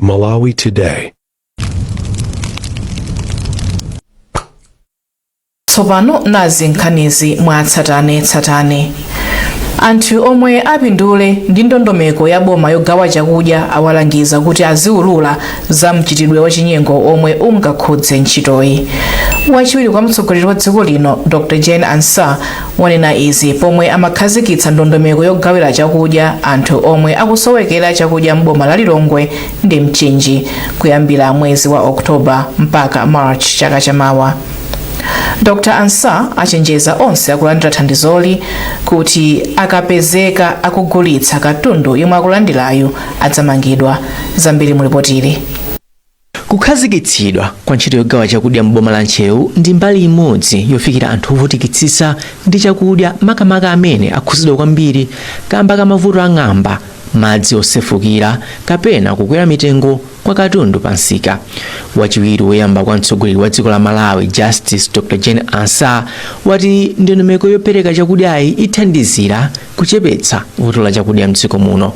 Malawi Today. Tsopano nazi nkhanizi mwatsatanetsatane. Anthu omwe apindule ndi ndondomeko ya boma yogawa chakudya awalangiza kuti aziwulula za mchitidwe wa chinyengo omwe ungakhudze ntchitoyi. Wachiwiri kwa mtsogoleri wa dziko lino Dr Jane Ansah wanena izi pomwe amakhazikitsa ndondomeko yogawira chakudya anthu omwe akusowekera chakudya m'boma la Lilongwe ndi Mchinji kuyambira mwezi wa October mpaka March chaka chamawa. Dr Ansah achenjeza onse akulandira thandizoli kuti akapezeka akugulitsa katundu yomwe akulandirayo adzamangidwa. Zambiri mulipotili. Kukhazikitsidwa kwa ntchito yogawa chakudya m'boma la Ntcheu ndi mbali imodzi yofikira anthu ovutikitsitsa ndi chakudya, makamaka amene akhuzidwa kwambiri kamba ka mavuto ang'amba, madzi osefukira kapena kukwera mitengo kwa katundu pa msika. Wachiwiri woyamba kwa mtsogoleri wa dziko la Malawi Justice Dr Jane Ansah wati ndondomeko yopereka chakudyayi ithandizira kuchepetsa vuto la chakudya mdziko muno.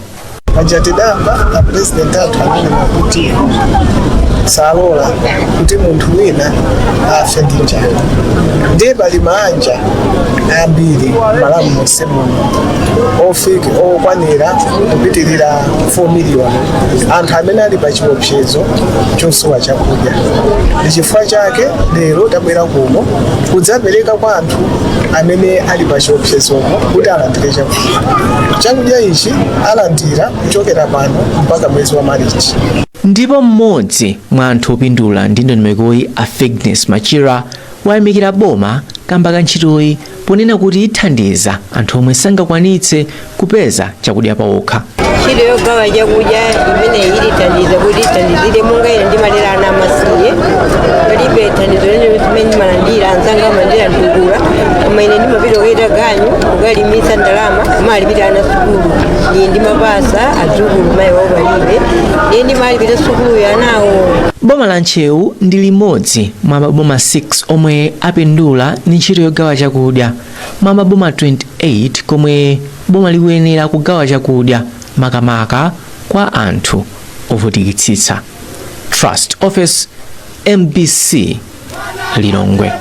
Paja tidamva a president athu ananena kuti salola kuti munthu wina afe ndi njala, ndiye pali maanja ambiri Malawi monse muno ofika okwanira kupitirira 4 miliyoni anthu amene ali pa chiopsezo chosowa chakudya. Ndi chifukwa chake lero tabwera kuno kudzapereka kwa anthu amene ali pa chiopsezopo kuti alandire chakudya. Chakudya ichi alandira kuchokera pano mpaka mwezi wa Marichi. Ndipo mmodzi mwa anthu opindula ndi ndondomekoyi, a Fignes Machira, wayamikira boma kamba ka ntchitoyi ponena kuti ithandiza anthu omwe sangakwanitse kupeza chakudya paokha. Ntchito yogawa chakudya imeneyi itithandiza kuti ithandizire monga ine ndimalera ana amasiye, palibe thandizo lene limene ndimalandira. Anzanga amalandira mtukula, koma ine ndimapita kukaita ganyu kukalimitsa ndalama kumalipira ana sukulu. Ndiye ndimapasa adzukulu, mayi wawo palibe, ndiye ndimalipira sukulu yanawo. Boma la Ntcheu ndi limodzi mwa maboma 6 omwe apindula ndi ntchito yogawa chakudya mwa maboma 28 komwe boma likuyenera kugawa chakudya makamaka kwa anthu ovutikitsitsa. Trust Office, MBC, Lilongwe.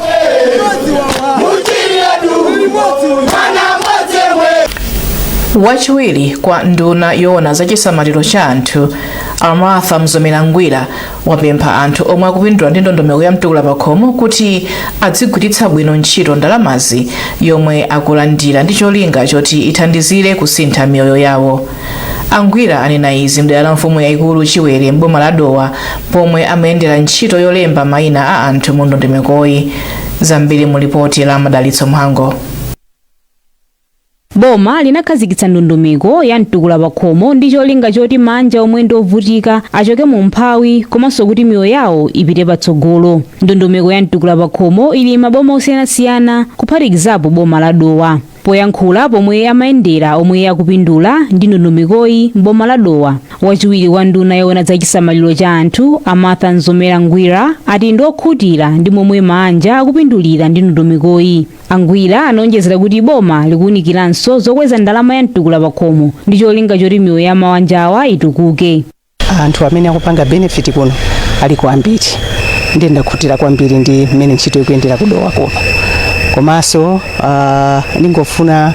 Wachiwiri kwa nduna yoona za chisamaliro cha anthu a Martha Mzomera Ngwira wapempha anthu omwe akupindula ndi ndondomeko ya mtukula pakhomo kuti adzigwiritsa bwino ntchito ndalamazi yomwe akulandira ndi cholinga choti ithandizire kusintha miyoyo yawo. A Ngwira anena izi mdera la mfumu yayikulu Chiwere m'boma la Dowa pomwe amayendera ntchito yolemba mayina a anthu mu ndondomekoyi. Zambiri mu lipoti la Madalitso Mhango. Boma linakhazikitsa ndondomeko ya mtukula pakhomo ndi cholinga choti manja omwe ndi ovutika achoke mu umphawi komanso kuti miyoyo yawo ipite patsogolo. Ndondomeko ya mtukula pakhomo ili maboma osiyanasiyana kuphatikizapo boma la Dowa. Poyankhula pomwe amayendera omwe akupindula ndi ndondomekoyi m'boma la Dowa, wachiwiri kwa nduna yoona za chisamaliro cha anthu a Martha Mzomera Ngwira ati ndi okhutira ndi momwe maanja akupindulira ndi ndondomekoyi. A Ngwira anaonjezera kuti boma likuwunikiranso zokweza ndalama ya mtukula pakhomo ndi cholinga choti miyoyo ya mawanjawa itukuke. Anthu amene akupanga benefit kuno aliko ambiri, ndiye ndakhutira kwambiri ndi mmene ntchito ikuyendera kudowa kuno. Komanso ndingofuna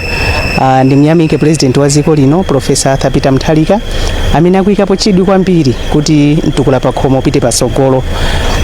ndimuyamike president wa dziko lino Professor Arthur Peter Mutharika amene akuyikapo chidwi kwambiri kuti mtukula pakhomo upite patsogolo.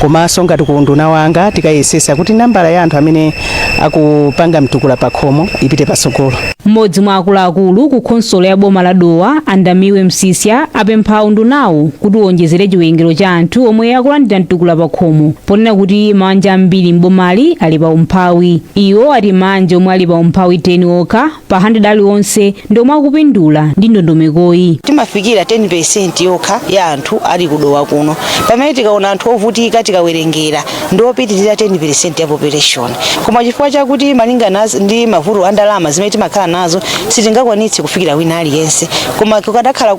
Komanso ngati ku unduna wanga tikayesesa kuti nambala ya anthu amene akupanga mtukula pakhomo ipite patsogolo. Mmodzi mwa akuluakulu ku khonsolo ya boma la Dowa, Andamiwe Msisya, apempha undunawu kuti uwonjezere chiwerengero cha anthu omwe akulandira mtukula pakhomo ponena kuti mawanja ambiri m'bomali ali pa umphawi. Iwo ati manja omwe ali pa umphawi 10 okha pa 100 aliwonse ndi omwe akupindula ndi ndondomekoyi. Timafikira 10% yokha ya anthu ali kudowa kuno, pamene tikaona anthu ovutika tikawerengera ndi opitirira 10% ya population, koma chifukwa chakuti malingana ndi mavuto a ndalama zimene timakhala nazo sitingakwanitse kufikira wina aliyense. Koma kukanakhala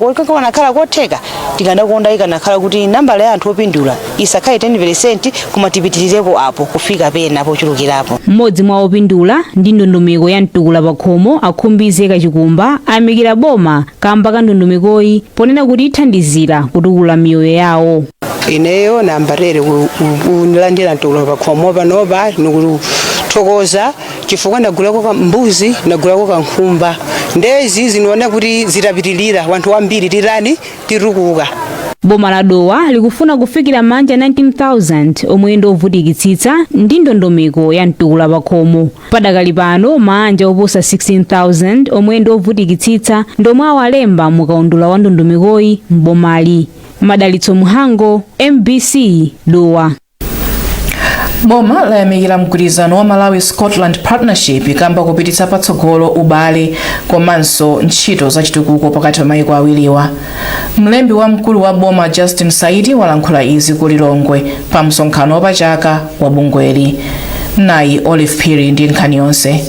kotheka, tikanakonda ikanakhala kuti nambala ya anthu opindula isakhale 10%, koma tipitirireko apo kufika pena pochulukirapo. Mmodzi mwa opindula ndi ndondomeko ya mtukula pakhomo, Akhumbize Kachikumba, ayamikira boma kamba ka ndondomekoyi ponena Ponena kuti ithandizira kutukula miyoyo yawo. Ineyo nambarere kulandira mtukula pakhomo panopa, nikuthokoza chifukwa ndagulako ka mbuzi, ndagulako ka nkhumba. Ndezi ziniona kuti zitapitilira, wanthu wambiri tirani tirukuka. Boma la Dowa likufuna kufikira manja 19,000 omwe ndi ovutikitsitsa ndi ndondomeko ya mtukula pakhomo. Padakali pano manja oposa 16,000 omwe ndi ovutikitsitsa ndomwe awalemba mukaundula wa ndondomekoyi m'bomali. Madalitso Muhango, MBC, Dowa. Boma layamikira mgwirizano wa Malawi Scotland Partnership kamba kupititsa patsogolo ubale komanso ntchito zachitukuko pakati pa mayiko awiriwa. Mlembi wamkulu wa boma Justin Saidi walankhula izi ku Lilongwe pa msonkhano wapachaka wa bungweli. Nayi Olive Phiri ndi nkhani yonse.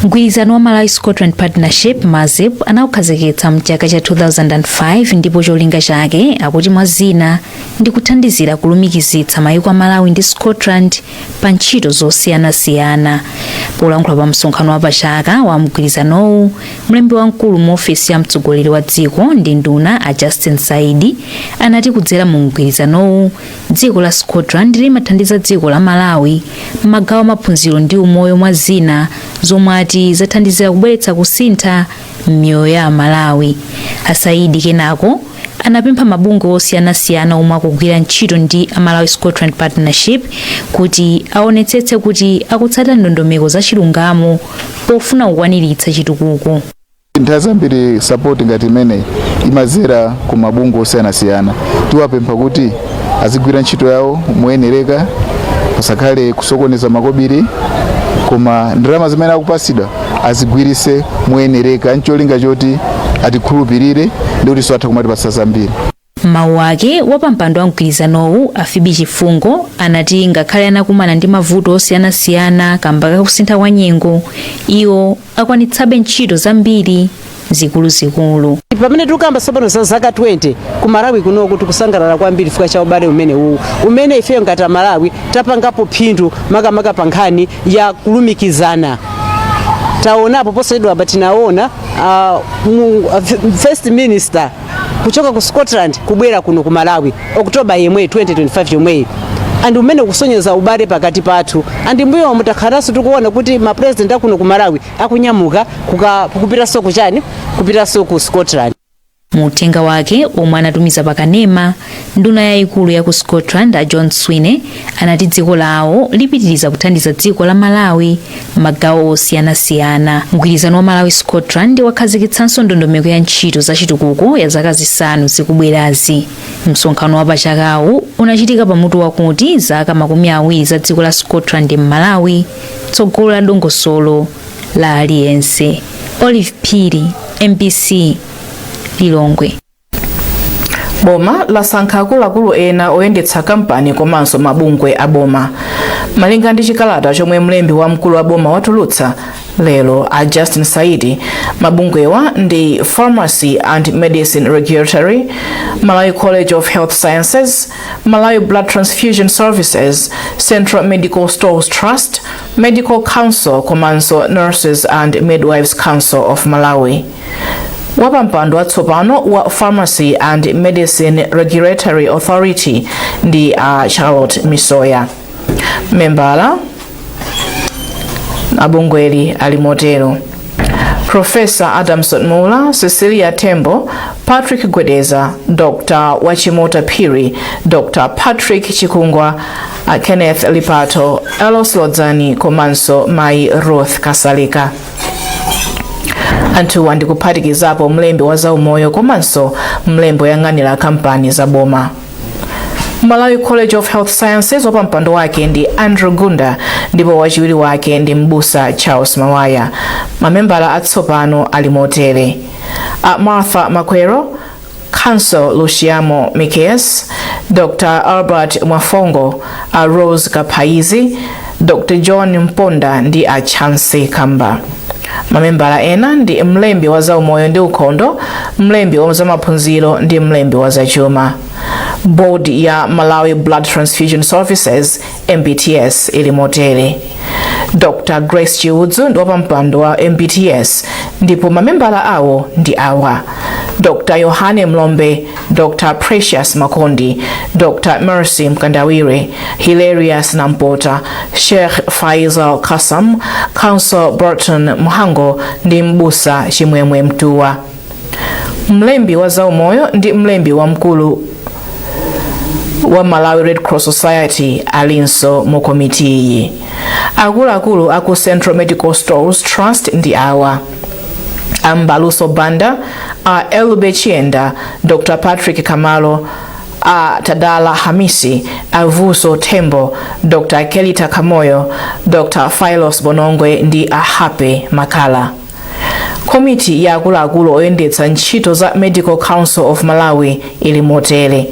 Mgwirizano wa Malawi Scotland Partnership, MASP, anawukhazikitsa mchaka cha 2005, ndipo cholinga chake akuti mwa zina ndi kuthandizira kulumikizitsa mayiko a Malawi ndi Scotland pa ntchito zosiyanasiyana. Polankhula pa msonkhano wapachaka wa mgwirizanowu, mlembi wamkulu mu ofesi ya mtsogoleri wa dziko ndi nduna a Justin Saidi anati kudzera mu mgwirizanowu, dziko la Scotland limathandiza dziko la Malawi m'magawo amaphunziro ndi umoyo, mwa zina, zomwe ati zathandizira kubweretsa kusintha m'miyoyo ya Amalawi. Asaidi kenako anapempha mabungwe osiyanasiyana omwe akugwira ntchito ndi a Malawi Scotland Partnership kuti aonetsetse kuti akutsata ndondomeko za chilungamo pofuna kukwaniritsa chitukuko. Nthawi zambiri support ngati imeneyi imazera ku mabungwe osiyanasiyana. Tiwapempha kuti azigwira ntchito yawo moyenereka, pasakhale kusokoneza makobiri, koma ndalama zimene akupasidwa azigwirise moyenereka ncholinga choti atikhulupirire ndi kuti atha kumatipatsa zambiri. Mawu ake, wapampando wa mgwirizanowu a Phoebe Chifungo anati ngakhale anakumana ndi mavuto osiyanasiyana kamba kakusintha kwa nyengo, iwo akwanitsabe ntchito zambiri zikuluzikulu. Pamene tikukamba tsopano za zaka 20 ku Malawi kunoku, tikusangalala kwambiri chifukwa cha ubale umene uwu, umene ifeyo ngati Amalawi tapangapo phindu, makamaka pa nkhani ya kulumikizana. Taonapo posachedwa apa, tinaona first minister kuchoka ku Scotland kubwera kuno ku Malawi October yemwe 2025 yomweyi, and umene kusonyeza ubale pakati pathu. And mbuyo mutakhalanso tikuona kuti ma president akuno ku Malawi akunyamuka kupitanso kuchani, kupitanso ku Scotland. Mu uthenga wake omwe anatumiza pakanema, nduna yayikulu ya ku Scotland a John Swinney anati dziko lawo lipitiriza kuthandiza dziko la Malawi m'magawo osiyanasiyana. Mgwirizano wa Malawi Scotland wakhazikitsanso ndondomeko ya ntchito za chitukuko ya zaka 5 zikubwerazi. Msonkhano wa pachakawu unachitika pamutu wakuti "Zaka 20 za dziko la Scotland m'Malawi, tsogolo la dongosolo la aliyense". Olive Phiri, MBC, Lilongwe. Boma lasankha akuluakulu ena oyendetsa kampani komanso mabungwe a boma. Malinga ndi chikalata chomwe mlembi wamkulu wa boma watulutsa lero a Justin Saidi, mabungwewa ndi Pharmacy and Medicine Regulatory, Malawi College of Health Sciences, Malawi Blood Transfusion Services, Central Medical Stores Trust, Medical Council komanso Nurses and Midwives Council of Malawi. Wapampando watsopano wa Pharmacy and Medicine Regulatory Authority ndi a Charlotte Misoya. Membala abungweli ali motero: Professor Adamson Mula, Cecilia Tembo, Patrick Gwedeza, Dr Wachimota Phiri, Dr Patrick Chikungwa, Kenneth Lipato, Elos Lodzani komanso Mai Ruth Kasalika. Anthuwa ndikuphatikizapo mlembi wa zaumoyo komanso mlembi woyang'anira kampani za boma. Malawi College of Health Sciences, wapampando wake ndi Andrew Gunda ndipo wachiwiri wake ndi Mbusa Charles Mawaya. Mamembala atsopano ali motere: a Martha Makwero, Council Luciamo Mikies, Dr Albert Mwafongo, a Rose Kapaizi, Dr John Mponda ndi a Chance Kamba. Mamembala ena ndi mlembi wa zaumoyo ndi ukhondo, mlembi wa zamaphunziro ndi mlembi wa zachuma. Board ya Malawi Blood Transfusion Services, MBTS, ili motere: Dr Grace Chiudzu ndi wapampando wa MBTS ndipo mamembala awo ndi awa: Dr Yohane Mlombe, Dr Precious Makondi, Dr Mercy Mkandawire, Hilarious Nampota, Sheikh Faisal Kasam, Counsel Burton Mhango ndi Mbusa Chimwemwe Mtuwa. Mlembi wa zaumoyo ndi mlembi wamkulu wa Malawi Red Cross Society alinso mu komitiyi. Akuluakulu aku Central Medical Stores Trust ndi awa: Ambaluso Banda, a Elube Chienda, Dr Patrick Kamalo, a Tadala Hamisi, Avuso Tembo, Dr Kelita Kamoyo, Dr Philos Bonongwe ndi Ahape Makala. Komiti ya akuluakulu oyendetsa ntchito za Medical Council of Malawi ili motere: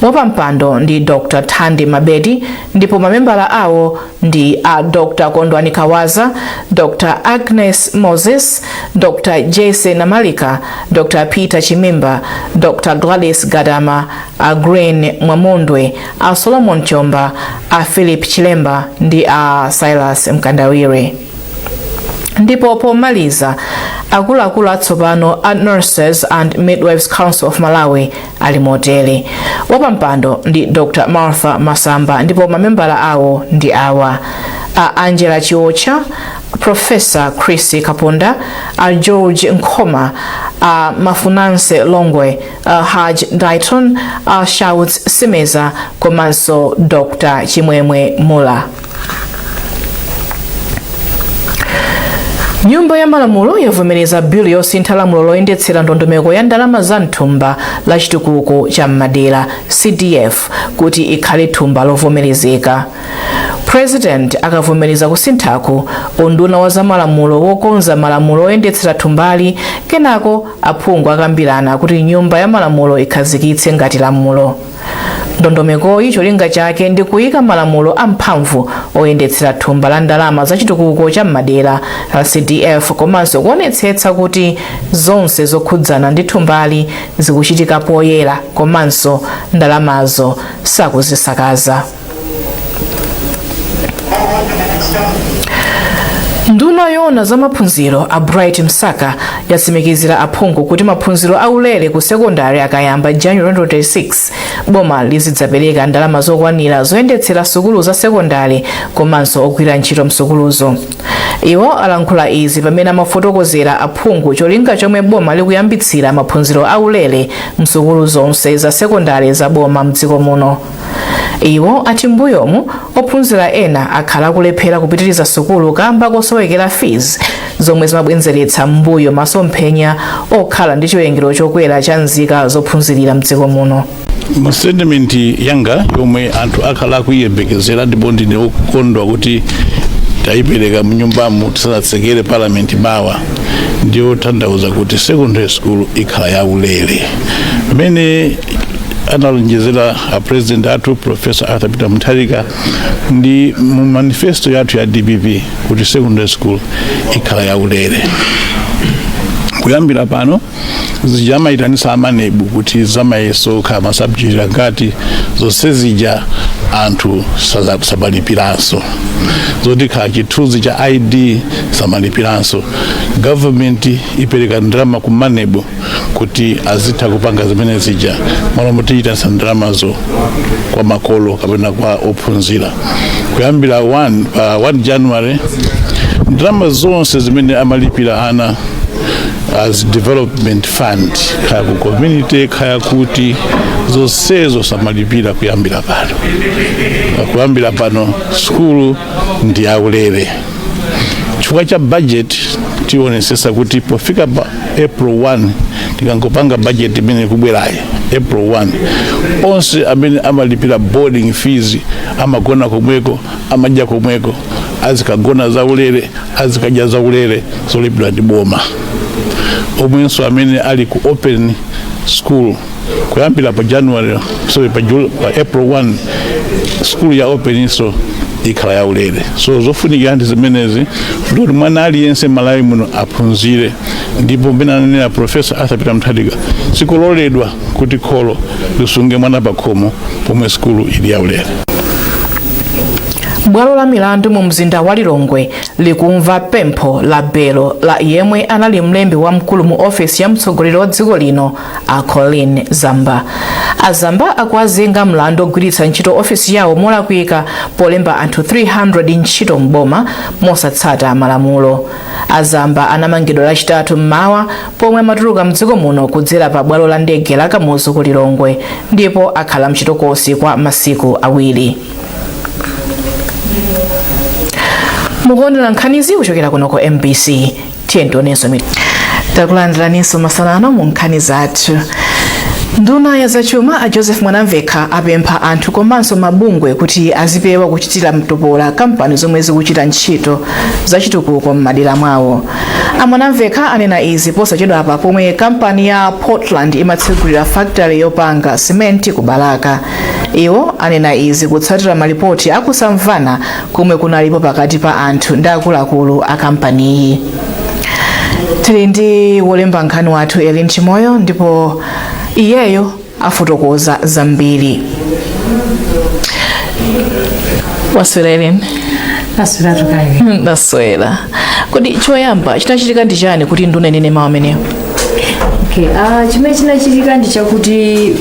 wapampando ndi Dr Thandi Mabedi, ndipo mamembala awo ndi a Dr Kondwani Kawaza, Dr Agnes Moses, Dr Jesse Namalika, Dr Peter Chimimba, Dr Gladys Gadama, a Green Mwamondwe, a Solomon Chomba, a Philip Chilemba ndi a Silas Mkandawire. Ndipo pomaliza, akuluakulu atsopano a Nurses and Midwives Council of Malawi ali motere: wapampando ndi Dr Martha Masamba, ndipo mamembala awo ndi awa: a Angela Chiocha, Professor Chris Kaponda, a George Nkhoma, a Mafunanse Longwe, a Haj Dayton, a Shouts Simeza komanso Dr Chimwemwe Mula. Nyumba ya Malamulo yavomereza bilu yosintha lamulo loyendetsera ndondomeko ya ndalama za mthumba la chitukuko cha m'madera, CDF, kuti ikhale thumba lovomerezeka. President akavomereza kusinthaku, unduna wa zamalamulo wokonza malamulo oyendetsera thumbali, kenako aphungu akambirana kuti Nyumba ya Malamulo ikhazikitse ngati lamulo. Ndondomekoyi cholinga chake ndi kuyika malamulo amphamvu oyendetsera thumba la ndalama za chitukuko cha m'madera la CDF, komanso kuonetsetsa kuti zonse zokhudzana ndi thumbali zikuchitika poyera komanso ndalamazo sakuzisakaza. Nduna yoona za maphunziro a Bright Msaka yatsimikizira aphungu kuti maphunziro aulere ku sekondari akayamba January 2026, boma lizidzapereka ndalama zokwanira zoyendetsera sukulu za sekondari komanso ogwira ntchito msukuluzo. Iwo alankhula izi pamene amafotokozera aphungu cholinga chomwe boma likuyambitsira maphunziro aulere msukulu zonse za sekondari za boma mdziko muno. Iwo ati mbuyomu ophunzira ena akhala akulephera kupitiriza sukulu kamba kosowekera fees, zomwe zimabwenzeretsa mbuyo masomphenya okhala ndi chiwerengero chokwera cha nzika zophunzirira mdziko muno. Mu statement yanga yomwe anthu akhala akuyiyembekezera, ndipo ndine wokondwa kuti tayipereka mnyumbamo tisanatsekere parliament mawa, ndiyo tanthauza kuti secondary school ikhala yaulere mmene analonjezera a President athu, Professor Arthur Peter Mutharika, ndi mu manifesto yathu ya DPP kuti secondary school ikhala yaulere kuyambira pano. Zija amayitanisa a MANEB kuti zamayeso khala ma subject angati, zonse zija anthu samalipiranso. Zoti khala chithunzi cha ID samalipiranso. Government ipereka ndalama ku MANEB kuti azitha kupanga zimene zija, malo motiyitanisa ndalamazo kwa makolo kapena kwa ophunzira. Kuyambira 1 pa 1 January, ndalama zonse zimene amalipira ana as development fund, kaya ku community, kaya kuti, zonsezo samalipira kuyambira pano. Kuyambira pano sukulu ndi yaulere. Chifukwa cha budget, tionesesa kuti pofika pa April 1, tikangopanga budget imene ikubwerayi April 1, onse amene amalipira boarding fees, amagona komweko, amadya komweko, azikagona zaulere, azikadya zaulere zolipidwa ndi boma. Omwenso amene ali ku open school, kuyambira pa January, sorry, pa April 1, school ya open inso ikhala yaulere. So zofunikira ndi zimenezi kuti mwana aliyense Malawi muno aphunzire, ndipo mmene ananena Professor Arthur Peter Mutharika, sikuloledwa kuti kholo lisunge mwana pakhomo pomwe skulu ili yaulere. Bwalo la milandu mu mzinda wa Lilongwe likumva pempho la belo la yemwe anali mlembi wamkulu mu ofesi ya mtsogoleri wa dziko lino, a Colleen Zamba. Azamba akuwazenga mlandu ogwiritsa ntchito ofesi yawo molakwika polemba anthu 300 ntchito mboma mosatsata malamulo. Azamba anamangidwa Lachitatu mmawa pomwe amatuluka mdziko muno kudzera pa bwalo la ndege la Kamuzu ku Lilongwe, ndipo akhala mchitokosi kwa masiku 2. Mukuonera nkhanizi kuchokera kuno ku MBC. Tiye tionenso. Takulandiraninso masanano mu nkhani zathu. Nduna ya zachuma a Joseph Mwanamvekha apempha anthu komanso mabungwe kuti azipewa kuchitira mtopola kampani zomwe zikuchita ntchito zachitukuko m'madera mwawo. A Mwanamvekha anena izi posachedwapa pomwe kampani ya Portland imatsegulira factory yopanga simenti ku Balaka. Iwo anena izi kutsatira malipoti akusamvana komwe kunalipo pakati pa anthu ndi akuluakulu a kampaniyi. Tili ndi wolemba nkhani wathu Elin Chimoyo, ndipo iyeyo afotokoza zambiri. Waswera, Elin? Ndaswera. Kodi choyamba chinachitika ndi chani kuti nduna inene mawu amenewo? Okay, chimene chinachitika ndi chakuti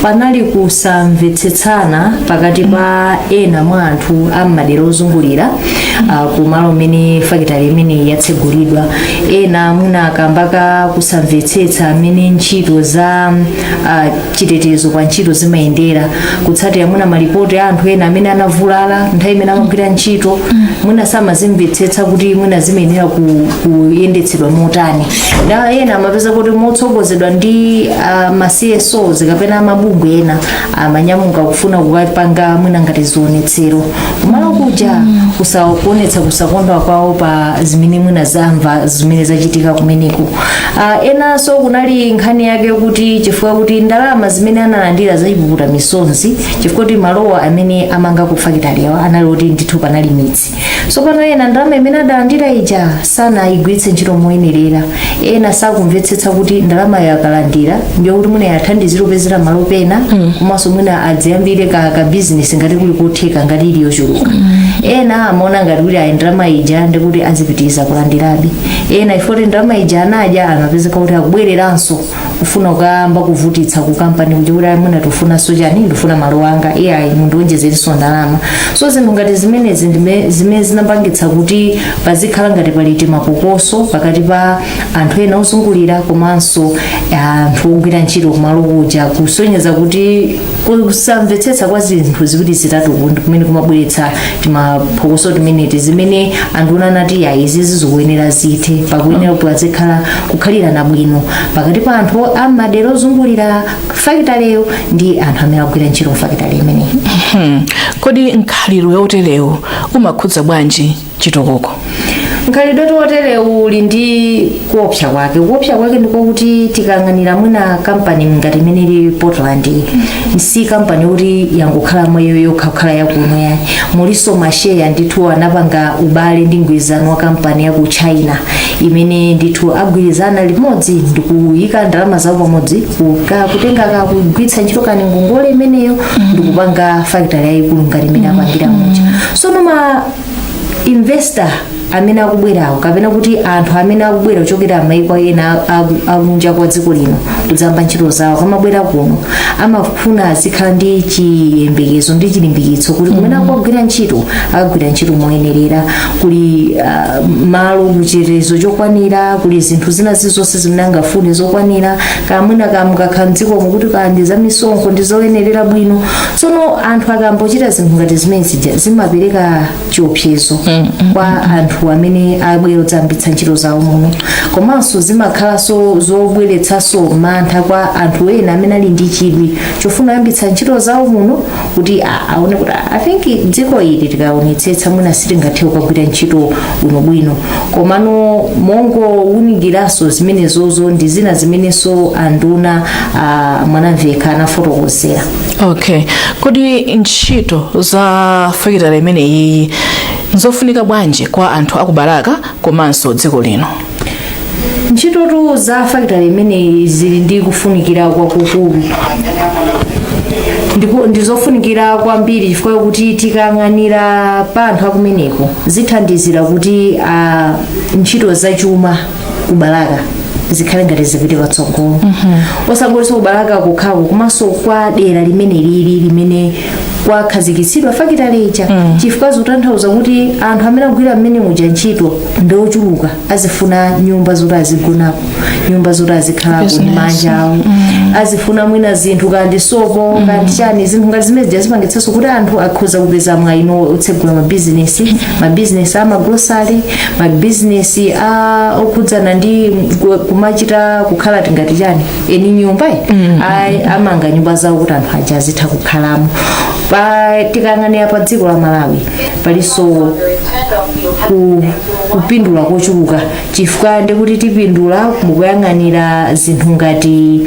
panali kusamvetsetsana pakati pa ena mwa anthu a m'madera ozungulira kumalo amene fakitale imeneyi yatsegulidwa. Ena mwina kamba ka kusamvetsetsa amene ntchito za chitetezo pa ntchito zimayendera, kutsatira mwina malipoti a anthu ena amene anavulala nthawi imene amagwira ntchito, mwina samazimvetsetsa kuti mwina zimayenera kuyendetsedwa motani. Nda ena amapeza kuti motsogozedwa ndi ma CSOs kapena mabungwe ena amanyamuka kufuna kukapanga mwina ngati zionetsero kumalo kuja, kuonetsa kusakondwa kwawo pa zimene mwina zamva zimene zachitika kumeneko. Enanso kunali nkhani yake kuti chifukwa kuti ndalama zimene analandira zachipukuta misonzi, chifukwa kuti malowa amene amanga ku fakitali yawo anali kuti ndithu panali midzi. So pano ena ndalama imene adalandira ija sanayigwiritse ntchito moyenerera. Ena sakumvetsetsa kuti ndalama yakalandira ndiyo kuti mwina yathandizira kupezera malo pena, komanso mwina adziyambire ka business ngati kuli kotheka, ngati ili yochuluka. Ena amaona ngati kuti ayi, ndalama ija ndikuti azipitiriza kulandirabe. Ena ifoti ndalama ija anadya, amapezeka kuti akubwereranso kufuna kukayamba kuvutitsa ku kampani kuti ayi, mwina tifunanso chani, ndifuna malo anga, iye ayi, mundionjezerenso ndalama. So zinthu ngati zimenezi zimene zinapangitsa kuti pazikhala ngati pali timapokoso pakati pa anthu ena ozungulira komanso anthu ogwira ntchito kumalo kuja, kusonyeza kuti kusamvetsetsa kwa zinthu ziwiri zitatu kumene kumabweretsa timaphokoso timeneti, zimene anthu anati ayi, izi zikuyenera zithe, pakuyenera pazikhala kukhalirana bwino pakati pa anthu amadera ozungulira fakitaleyo ndi anthu amene akugwira ntchito fakitale imeneyi. Kodi mkhalidwe woterewu umakhudza bwanji chitukuko? Mkhalidwe woterewu uli ndi kuopsa kwake. Kuopsa kwake ndikokuti tikayang'anira mwina kampani ngati imene ili Portland, si kampani yokuti yangokhala mweyo yokha kukhala yakuno yayi. Muliso masheya ndithu anapanga ubale ndi mgwirizano wa kampani ya ku China imene ndithu agwirizana limodzi ndikuyika ndalama zawo pamodzi, kutenga ka kugwiritsa ntchito kani ngongole imeneyo ndikupanga factory yayikulu ngati imene apangira muja. So ma investor amene akubwerawo, kapena kuti anthu amene akubwera kuchokera maiko ena akunja kwa dziko lino kudzamba ntchito zawo, akamabwera kuno amafuna azikhala ndi chiyembekezo ndi chilimbikitso kuti kumene akugwira ntchito akagwira ntchito moyenerera, kuli malo, kuchitetezo chokwanira, kuli zinthu zina zizonse zimene angafune zokwanira, kamwina kamukakhala mdzikomo kuti kandi za misonkho ndi zoyenerera bwino. Tsono anthu akambochita zinthu ngati zimene zija zimapereka chiopsezo kwa anthu amene abwera kudzayambitsa ntchito zawo muno, komanso zimakhalanso zobweretsanso mantha kwa anthu ena amene ali ndi chidwi chofuna kuyambitsa ntchito zawo muno, kuti aone kuti I think dziko ili tikaonetsetsa mwina sitingathe kukagwira ntchito bwinobwino. Komano mongowunikiranso zimenezozo ndi zina zimenenso anduna Mwanamvekha anafotokozera. Okay, kodi ntchito za fakitale imeneyi nzofunika bwanji kwa anthu aku Balaka komanso dziko lino? Ntchitotu za fakitale imeneyi zili ndi kufunikira kwakukulu. Ndipo ndizofunikira kwambiri chifukwa kuti tikayang'anira pa anthu akumeneko zithandizira kuti ntchito zachuma ku Balaka zikhale ngati zipite patsogolo, osangotinso ku Balaka kokhako komanso kwa dera limene lili limene kwakhazikitsidwa fakitale ija, chifukwa zikutanthauza kuti anthu amene agwira mmene muja ntchito ndi ochuluka, azifuna nyumba zoti azigonapo, nyumba zoti azikhalapo ndi Business. manja awo, azifuna mwina zinthu kandi sopo kandi chani, zinthu ngati zimene zija zipangitsanso kuti anthu akhoza kupeza mwayi otsegula mabizinesi, mabizinesi a magrosari, mabizinesi a okhudzana ndi kumachita kukhala tingati chani, eni nyumba amanga nyumba zawo kuti anthu aja azitha kukhalamo. Pa tikayang'anira pa dziko la Malawi palinso kupindula kochuluka chifukwa ndikuti tipindula mukuyang'anira zinthu ngati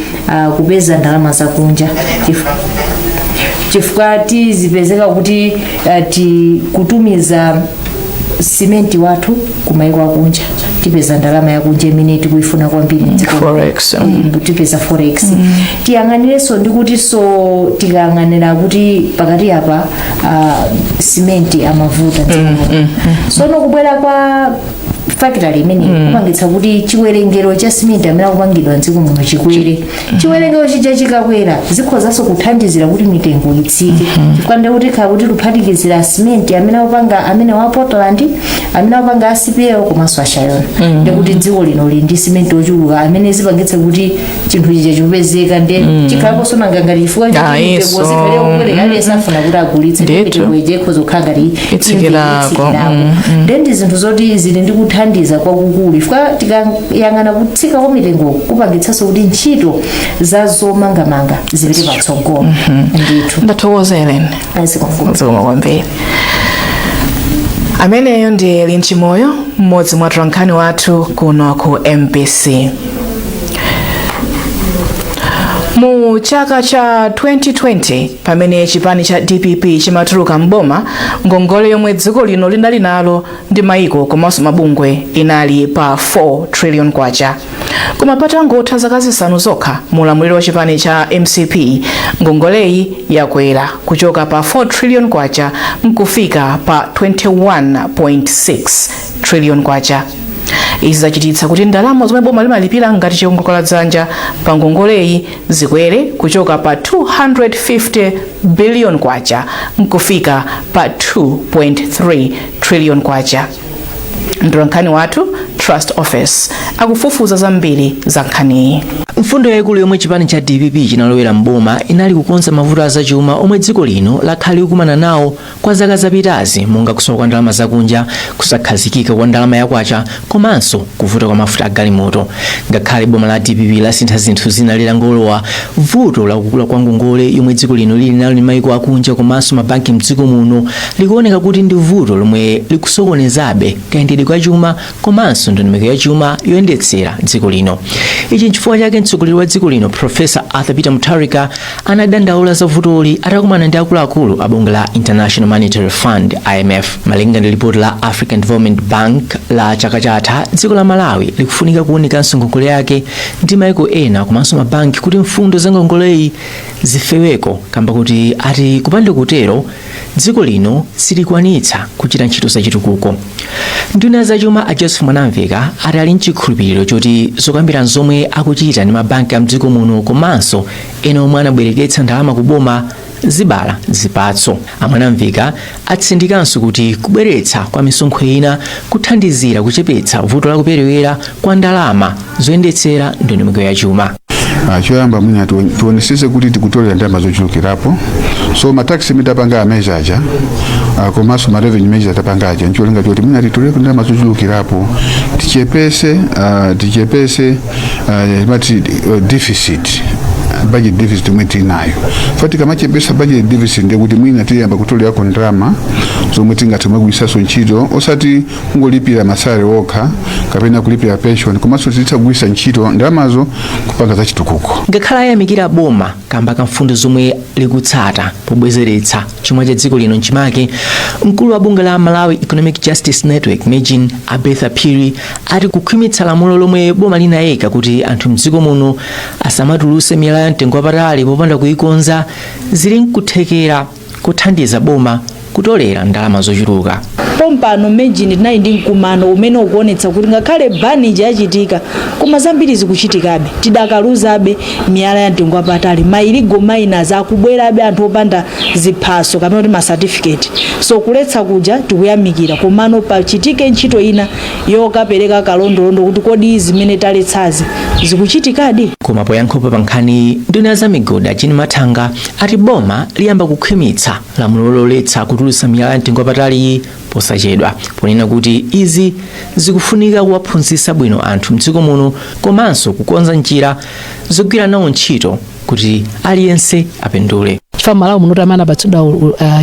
kupeza ndalama zakunja, chifukwa tizipezeka kuti ti kutumiza simenti wathu kumaiko akunja, tipeza ndalama yakunja imene tikuyifuna kwambiri mdziko. Forex. Tipeza forex. Tiyang'anirenso ndi kuti so tikayang'anira kuti pakati apa simenti amavuta mdziko muno. Sono kubwera kwa factory imene kupangitsa kuti chiwerengero cha simenti amene akupangidwa mdziko muno chikwere. Chiwerengero chija chikakwera zikhozanso kuthandizira kuti mitengo itsike, chifukwa ndi kuti khala kuti kuphatikizira simenti amene akupanga amene wa Portland, amene akupanga a CPL komanso a Shayona, ndikuti dziko lino lili ndi simenti ochuluka amene zipangitse kuti chinthu chija chikupezeka, ndi chikhalaponso nanga ngati chifukwa choti mitengo zikhale kukwera, aliyense afuna kuti agulitse, ndi mitengo ija ikhoza kukhala ngati Itsikirako. itsikirako. Then ndi zinthu zoti zili ndi kuthandiza kwakukulu chifukwa tikayang'ana kutsika kwa mitengo kupangitsanso kuti ntchito za zomangamanga zipite patsogolo ndithu. Ndathokoza, Ellen. Zikomo. Zikomo kwambiri. Ameneyo ndi Ellen Chimoyo, mmodzi mwa atolankhani wathu kuno ku MBC. Mu chaka cha 2020, pamene chipani cha DPP chimatuluka mboma, ngongole yomwe dziko lino linali nalo ndi maiko komanso mabungwe inali pa 4 trillion kwacha. Koma patangotha zaka 5 zokha mu ulamuliro wa chipani cha MCP, ngongoleyi yakwera kuchoka pa 4 trillion kwacha nkufika pa 21.6 trillion kwacha. Izi zachititsa kuti ndalama zomwe boma limalipira ngati chiwongoladzanja pa ngongoleyi zikwere kuchoka pa 250 billion kwacha nkufika pa 2.3 trillion kwacha. Mtolankhani wathu Trust Office akufufuza zambiri za nkhaniyi. Mfundo yayikulu yomwe chipani cha DPP chinalowera mboma inali kukonza mavuto azachuma omwe dziko lino lakhala likukumana nawo kwa zaka zapitazi, monga kusowa kwa ndalama zakunja, kusakhazikika kwa ndalama yakwacha komanso kuvuta kwa mafuta agalimoto. Ngakhale boma la DPP lasintha zinthu zina litangolowa, vuto lakukula kwa ngongole yomwe dziko lino lili nalo ndi maiko akunja komanso mabanki mdziko muno likuoneka kuti ndi vuto lomwe likusokonezabe kayendedwe ka chuma komanso ndondomeko ya chuma yoyendetsera dziko lino. Ichi nchifukwa chake mtsogoleri wa dziko lino, Profesa Arthur Peter Mutharika, anadandaula za vutoli atakumana ndi akuluakulu a bungwe la International Monetary Fund, IMF. Malinga ndi ripoti la African Development Bank la chaka chatha, dziko la Malawi likufunika kuwunikanso ngongole yake ndi maiko ena komanso mabanki kuti mfundo za ngongoleyi zifeweko, kamba kuti ati kupanda kutero dziko lino silikwanitsa kuchita ntchito zachitukuko. Nduna zachuma a Joseph Mwanamveka ati ali mchikhulupiriro choti zokambirana zomwe akuchita ndi mabanki a mdziko muno komanso ena omwe anabwereketsa ndalama ku boma zibala zipatso. A Mwanamveka atsindikanso kuti kubweretsa kwa misonkho ina kuthandizira kuchepetsa vuto la kuperewera kwa ndalama zoyendetsera ndondomeko ya chuma. Choyamba mwina tionesese kuti tikutolera ndalama zochulukirapo. So ma tax imene tapanga a measure aja, komanso ma revenue measure tapanga aja, ncholinga choti mwina titolere ndalama zochulukirapo, tichepese mati deficit, budget deficit imwe tinayo. Fa tikamachepesa budget deficit, ndiye kuti mwina tiyamba kutolerako ndalama zomwe tingathe kumagwiritsanso ntchito, osati kungolipira ma salary okha kapena kulipira pension, komanso titha kugwiritsa ntchito ndalamazo kupanga zachitukuko. Ngakhale ayamikira boma kamba ka mfundo zomwe likutsata pobwezeretsa chuma cha dziko lino mchimake, mkulu wa bungwe la Malawi Economic Justice Network, MEJN, a Bertha Phiri, ati kukhwimitsa lamulo lomwe boma linayika kuti anthu mdziko muno asamatuluse miyala. ya mtengo wapatali popanda kuyikonza zili nkuthekera kuthandiza boma kutolera ndalama zochuluka. Pompano mmejini tinali ndi mkumano umene ukuonetsa kuti ngakhale ban ija yachitika, koma zambiri zikuchitikabe. Tidakaluzabe miyala ya mtengo wapatali, ma illegal miners akubwerabe, anthu opanda ziphaso kapena kuti ma certificate. So kuletsa kuja tikuyamikira, komano pachitike ntchito ina yokapereka kalondolondo kuti kodi zimene taletsazi zikuchitikadi. Koma poyankhapo pa nkhani, nduna ya zamigodi a Jean Mathanga ati boma liyamba kukhwimitsa lamulo loletsa kutulutsa miyala ya mtengo wapatali posachedwa, ponena kuti izi zikufunika kuwaphunzitsa bwino anthu mdziko muno komanso kukonza njira zogwira nawo ntchito kuti aliyense apindule. Chifukwa Malawi muno amene apatsidwa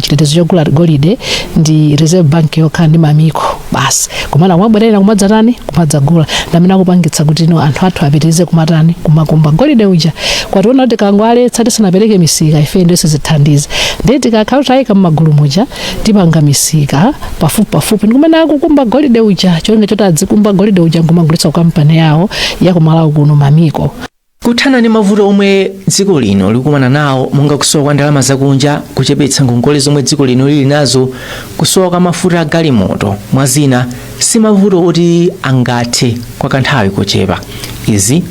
chitetezo chogula golide ndi Reserve Bank yokha ndi Mammiko basi. Komana kumabwerera kumadzatani, kumadzagula, ndamene akupangitsa kuti no anthu athu apitirize kumatani, kumakumba golide uja. Kwationa kuti kangoaletsa tisanapereke misika ife ndiyo sizithandiza. Ndiye tikakhala tayika m'magulu muja, tipanga misika pafupi pafupi ndikumene akukumba golide uja, cholinga choti adzikumba golide uja nkumagulitsa ku kampani yawo yakumalawi kuno, Mammiko. Kuthana ndi mavuto omwe dziko lino likumana nawo, monga kusowa kwa ndalama zakunja, kuchepetsa ngongole zomwe dziko lino lili nazo, kusowa kwa mafuta a galimoto, mwa zina, si mavuto oti angathe kwa kanthawi kochepa. Izi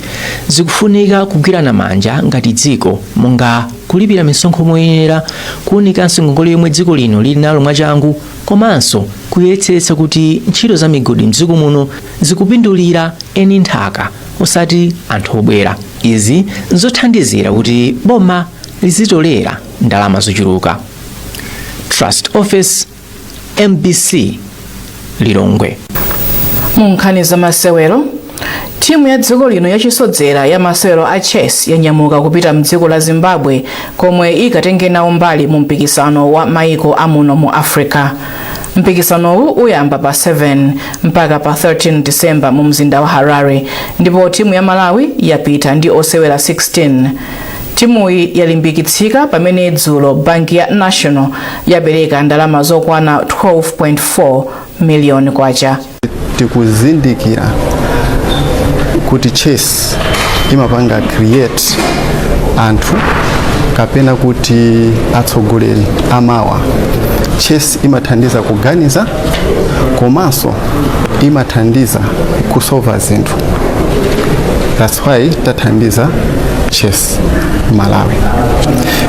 zikufunika kugwirana manja ngati dziko, monga kulipira misonkho moyenera, kuwunikanso ngongole yomwe dziko lino lili nalo mwachangu, komanso kuyesetsa kuti ntchito za migodi mdziko muno zikupindulira eni nthaka osati anthu obwera. Izi nzothandizira kuti boma lizitolera ndalama zochuluka. Trust Office, MBC, Lilongwe. Mu nkhani za masewero, timu ya dziko lino yachisodzera ya masewero a chess yanyamuka kupita mdziko la Zimbabwe komwe ikatenge nawo mbali mu mpikisano wa maiko amuno mu Africa. Mpikisanowu uyamba pa 7 mpaka pa 13 Disemba mu mzinda wa Harare, ndipo timu ya Malawi yapita ndi osewera 16. Timuyi yalimbikitsika pamene dzulo banki ya National yapereka ndalama zokwana 12.4 miliyoni kwacha. Tikuzindikira kuti chess imapanga create anthu kapena kuti atsogoleri amawa. Chess imathandiza kuganiza komanso imathandiza kusolva zinthu. That's why tathandiza Chess Malawi.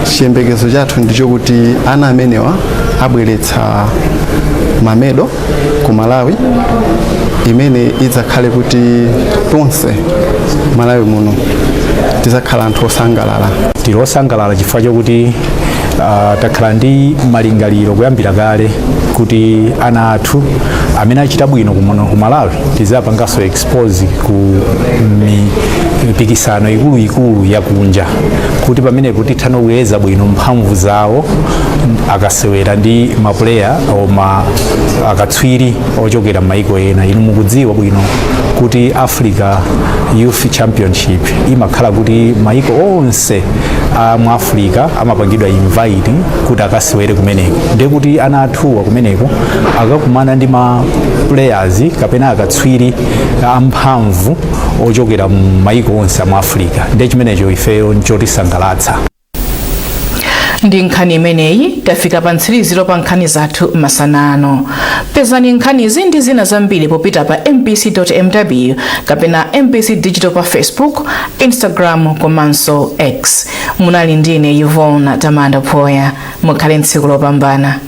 Chiyembekezo chathu ndichokuti ana amenewa abweretsa ma medal ku Malawi, imene idzakhale kuti tonse Malawi muno tidzakhala anthu osangalala. Tili osangalala chifukwa chokuti takhala ndi malingaliro kuyambira kale kuti ana athu amene achita bwino kumuno ku Malawi tiziwapanganso expose ku mipikisano ikuluikulu yakunja, kuti pamenepo titha kuyeza bwino mphamvu zawo akasewera ndi ma player oma akatswiri ochokera m'maiko ena. Inu mukudziwa bwino kuti Africa Youth Championship imakhala kuti maiko onse a mu Africa amapangidwa invite kuti akasewere kumeneko, ndiye kuti ana athuwa kumeneko akakumana ndi ma players kapena akatswiri amphamvu ochokera mu maiko onse a mu Africa. Ndiye chimenecho ifeyo nchotisangalatsa. Ndi nkhani imeneyi tafika pa mtsiriziro pa nkhani zathu masana ano. Pezani nkhanizi ndi zina zambiri popita pa mbc.mw kapena MBC Digital pa Facebook, Instagram komanso X. Munali ndine Yvonne Tamanda Phoya. Mukhale ntsiku lopambana.